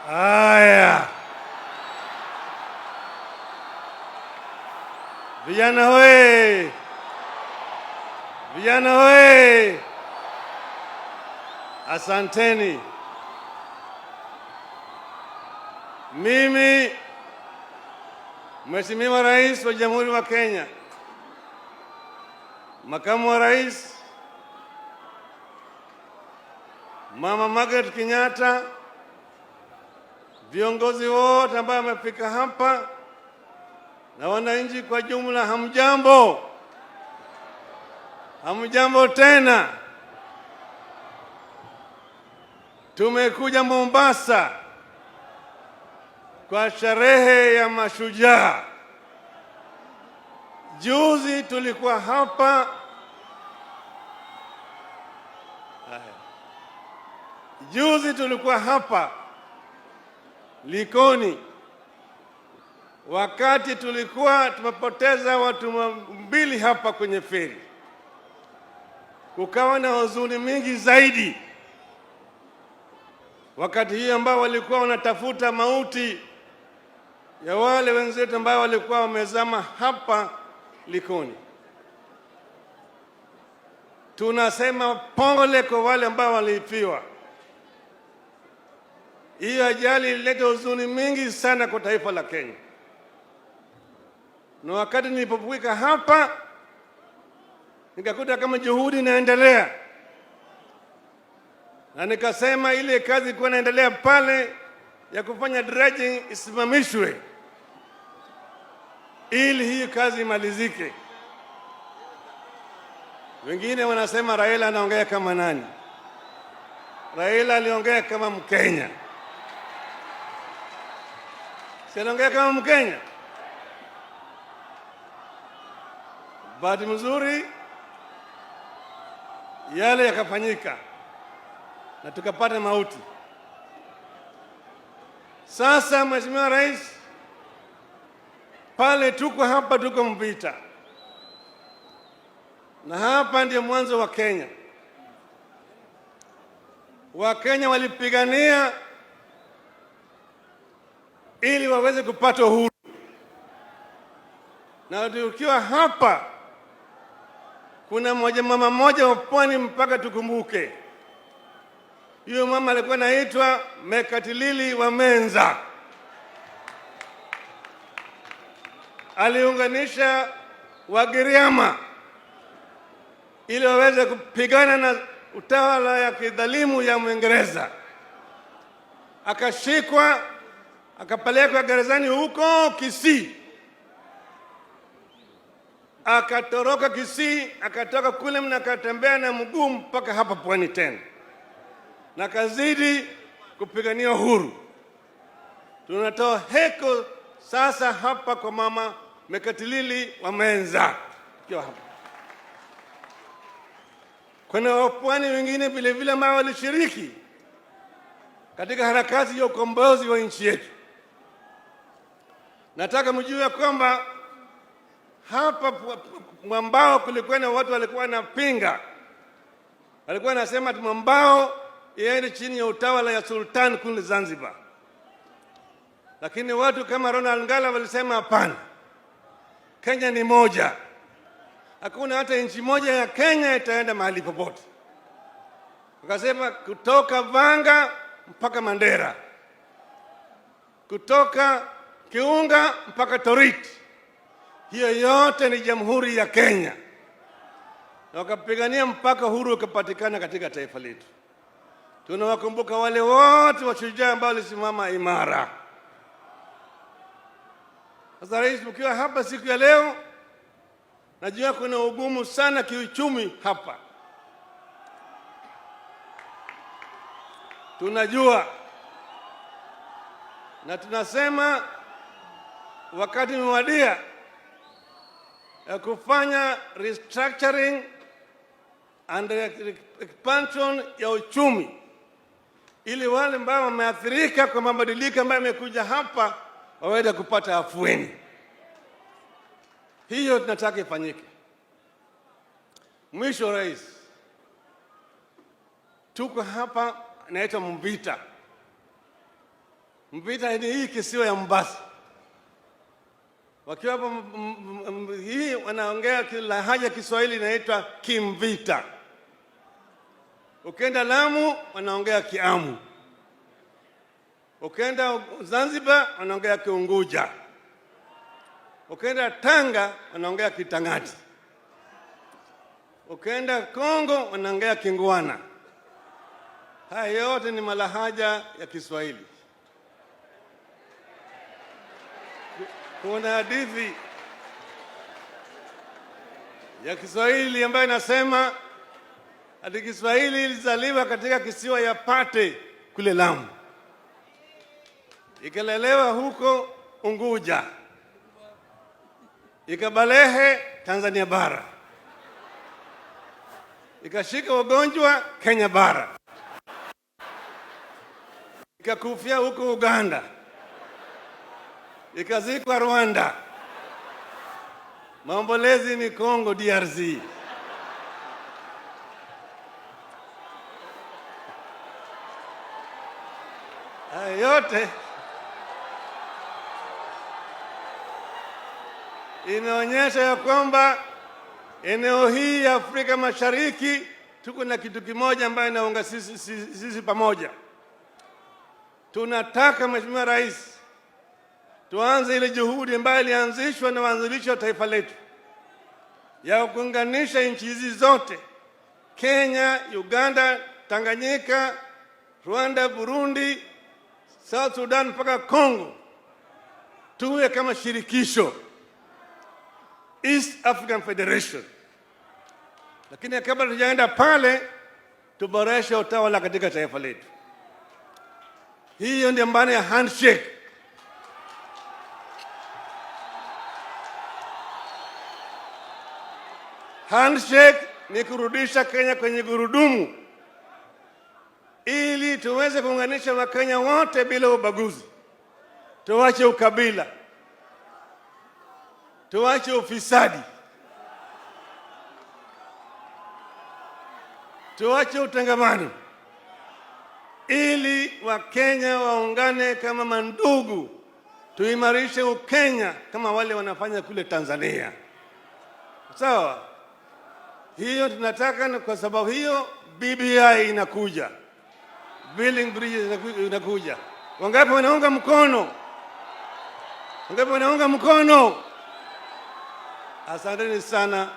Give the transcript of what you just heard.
Haya, vijana hoye! Vijana hoye! Asanteni. Mimi Mheshimiwa Rais wa Jamhuri wa Kenya, Makamu wa Rais Mama Margaret Kenyatta, viongozi wote ambao wamefika hapa na wananchi kwa jumla, hamjambo? Hamjambo tena. Tumekuja Mombasa kwa sherehe ya mashujaa. Juzi tulikuwa hapa. Juzi tulikuwa hapa Likoni wakati tulikuwa tumepoteza watu mbili hapa kwenye feri, kukawa na huzuni mingi zaidi wakati hiyo ambao walikuwa wanatafuta mauti ya wale wenzetu ambao walikuwa wamezama hapa Likoni. Tunasema pole kwa wale ambao waliifiwa. Hiyo ajali ilileta huzuni mingi sana kwa taifa la Kenya, na wakati nilipofika hapa nikakuta kama juhudi inaendelea, na nikasema ile kazi ilikuwa inaendelea pale ya kufanya dredging isimamishwe ili hii kazi imalizike. Wengine wanasema Raila anaongea kama nani? Raila aliongea kama Mkenya. Si anaongea kama Mkenya? Bahati mzuri yale yakafanyika na tukapata mauti. Sasa Mheshimiwa Rais, pale tuko hapa, tuko Mvita, na hapa ndio mwanzo wa Kenya. Wakenya walipigania ili waweze kupata uhuru, na tukiwa hapa kuna mmoja mama mmoja wa pwani mpaka tukumbuke. Huyo mama alikuwa anaitwa Mekatilili wa Menza, aliunganisha Wagiriama ili waweze kupigana na utawala ya kidhalimu ya Mwingereza. Akashikwa akapelekwa gerezani huko Kisii, akatoroka Kisii, akatoka kule na akatembea na mguu mpaka hapa pwani tena, na kazidi kupigania uhuru. Tunatoa heko sasa hapa kwa mama Mekatilili wa Menza ikiwa hapa. Kuna wapwani wengine vile vile ambao walishiriki katika harakati ya ukombozi wa nchi yetu. Nataka mjue kwamba hapa mwambao kulikuwa na watu walikuwa wanapinga, walikuwa wanasema mwambao iende chini ya utawala ya Sultan kule Zanzibar, lakini watu kama Ronald Ngala walisema hapana, Kenya ni moja, hakuna hata nchi moja ya Kenya itaenda mahali popote. Wakasema kutoka Vanga mpaka Mandera, kutoka Kiunga mpaka Torit, hiyo yote ni jamhuri ya Kenya, na wakapigania mpaka huru ukapatikana katika taifa letu. Tunawakumbuka wale wote washujaa ambao walisimama imara. Sasa Rais, mkiwa hapa siku ya leo, najua kuna ugumu sana kiuchumi hapa, tunajua na tunasema wakati umewadia ya kufanya restructuring and expansion ya uchumi ili wale ambao wameathirika kwa mabadiliko ambayo yamekuja hapa waweze kupata afueni. Hiyo tunataka ifanyike. Mwisho, Rais, tuko hapa naitwa Mvita. Mvita ni hii kisiwa ya Mombasa. Wakiwa hapo hii wanaongea lahaja Kiswahili inaitwa Kimvita. Ukienda Lamu wanaongea Kiamu. Ukienda Zanzibar wanaongea Kiunguja. Ukienda Tanga wanaongea Kitangati. Ukienda Kongo wanaongea Kingwana. Haya yote ni malahaja ya Kiswahili. Kuna hadithi ya Kiswahili ambayo inasema ati Kiswahili ilizaliwa katika kisiwa ya Pate kule Lamu, ikalelewa huko Unguja, ikabalehe Tanzania bara, ikashika ugonjwa Kenya bara, ikakufia huko Uganda, ikazikwa Rwanda, maombolezi ni Congo DRC. Haya yote inaonyesha ya kwamba eneo hii ya Afrika Mashariki tuko na kitu kimoja ambayo inaunga sisi pamoja. Tunataka Mheshimiwa Rais, tuanze ile juhudi ambayo ilianzishwa na waanzilishi wa taifa letu ya kuunganisha nchi hizi zote, Kenya, Uganda, Tanganyika, Rwanda, Burundi, South Sudan mpaka Congo, tuwe kama shirikisho, East African Federation. Lakini kabla tujaenda pale, tuboreshe utawala katika taifa letu. Hiyo ndio maana ya handshake. Handshake ni kurudisha Kenya kwenye gurudumu ili tuweze kuunganisha Wakenya wote bila ubaguzi. Tuache ukabila, tuache ufisadi, tuache utengamano, ili Wakenya waungane kama mandugu, tuimarishe Ukenya kama wale wanafanya kule Tanzania. Sawa? Hiyo tunataka, na kwa sababu hiyo BBI inakuja, Building Bridges inakuja. Wangapi wanaunga mkono? Wangapi wanaunga mkono? Asanteni sana.